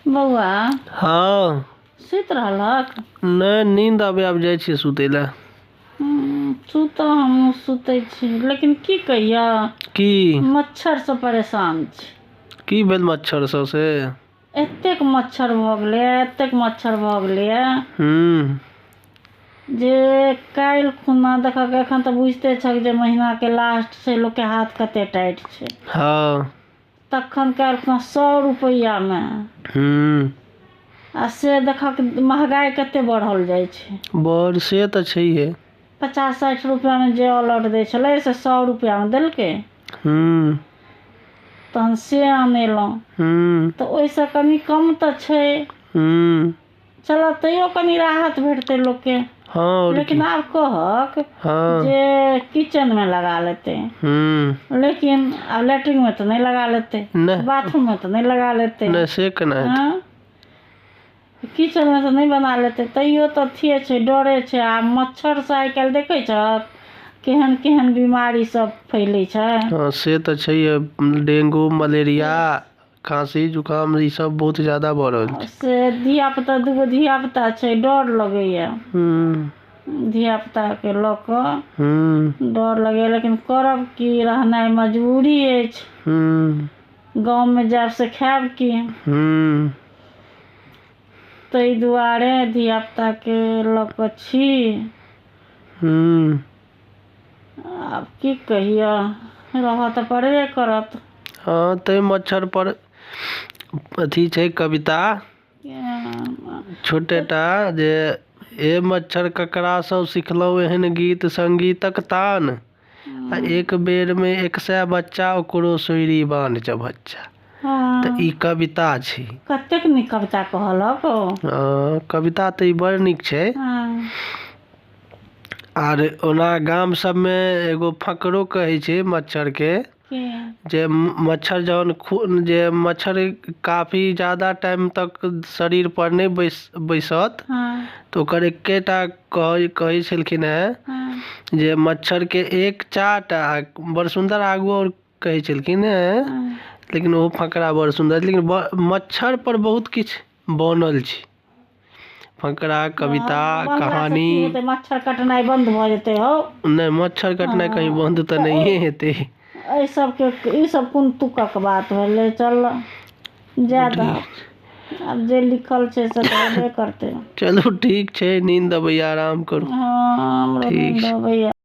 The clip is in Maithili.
बौआ। हँ। सुति रहलक? नहि, नींद आबे, आब जाइ छियै सुतै लए। सुतऽ, हमहूँ सुतै छी, लेकिन की कहियऽ, की? मच्छरसँ परेशान छी। की भेल मच्छर सब से? एतेक मच्छर भऽ गेलैए, एतेक मच्छर भऽ गेलैए जे काल्हि खुना देखक। एखन तऽ बुझिते छहक जे महीनाके लास्ट छै, लोकके हाथ कते टाइट छै। तखन काल्हि खुना 100 रुपैआमे आ से देखक, महगाइ कते बढ़ल जाइ छै। बड़ से तऽ छैहे। 50-60 रुपैआमे जे ऑल आउट दै छलै से 100 रुपैआमे देलकै। तहन से अनेलहुँ तऽ ओहिसँ कनि कम तऽ छै। चलऽ, तैयो कनि राहत भेटतै लोकके। हँ, आओर की। लेकिन आब कहक जे किचनमे लगा लेतै, लेकिन आब लैट्रिनमे तऽ नहि लगा लेतै। नहि। बाथरूममे तऽ नहि लगा लेतै। नहि, से केना हेतै? हँ, किचनमे तऽ नहि बना लेतै, तैयो तऽ अथिये छै, डरे छै। आ मच्छरसँ आइ काल्हि देखै छहक केहन केहन बीमारी सब फैलै छै। हँ, से तऽ छैहे। डेंगू, मलेरिया, खाँसी, जुकाम, ई सब बहुत ज्यादा भऽ रहल छै। से धियापुता, दूगो धियापुता छै, डर लगैया धियापुताके लऽ कऽ। डर लगैया, लेकिन करब की, रहनाइ मजबूरी अछि। गाँवमे जायब से खायब की? ताहि दुआरे धियापुताके लऽ कऽ छी। आब की कहियऽ, रहऽ तऽ पड़बे करत। हँ, ताहि मच्छर पर अथी छै कविता छोटेटा जे, हे मच्छर ककरासँ सिखलहुँ एहन गीत संगीतक तान, आ एक बेरमे 100 बच्चा ओकरो सोइरी बान्ह चभच्चा। तऽ ई कविता छै। कतेक नीक कविता कहलक ओ। हँ, कविता तऽ ई बड़ नीक छै। आर ओना गाम सबमे एगो फकरो कहै छै मच्छरके की? जे मच्छर जहन खून, जे मच्छर काफी ज्यादा टाइम तक शरीर पर नहि बैसत तऽ ओकर एकेटा कहै छलखिन हेँ जे मच्छरके एक चाट आ बड़ सुन्दर आगू आओर कहै छलखिन हेँ, लेकिन ओहो फकरा बड़ सुन्दर। लेकिन मच्छर पर बहुत किछु बनल छै, फकरा, कविता, बनलासँ कहानी। की हेतै? मच्छर कटनाइ बन्द भऽ जेतै हौ? नहि, मच्छर कटनाइ कहीं बन्द तऽ नहिए हेतै। एहि सबके ई सब कोन तुकक बात भेलै? चल, जाय दहक, आब जे लिखल छै से तऽ हेबे करतै। चलू, ठीक छै, नींद अबैया, आराम करू। हँ, हमरो ठीक नींद छै। अबैया।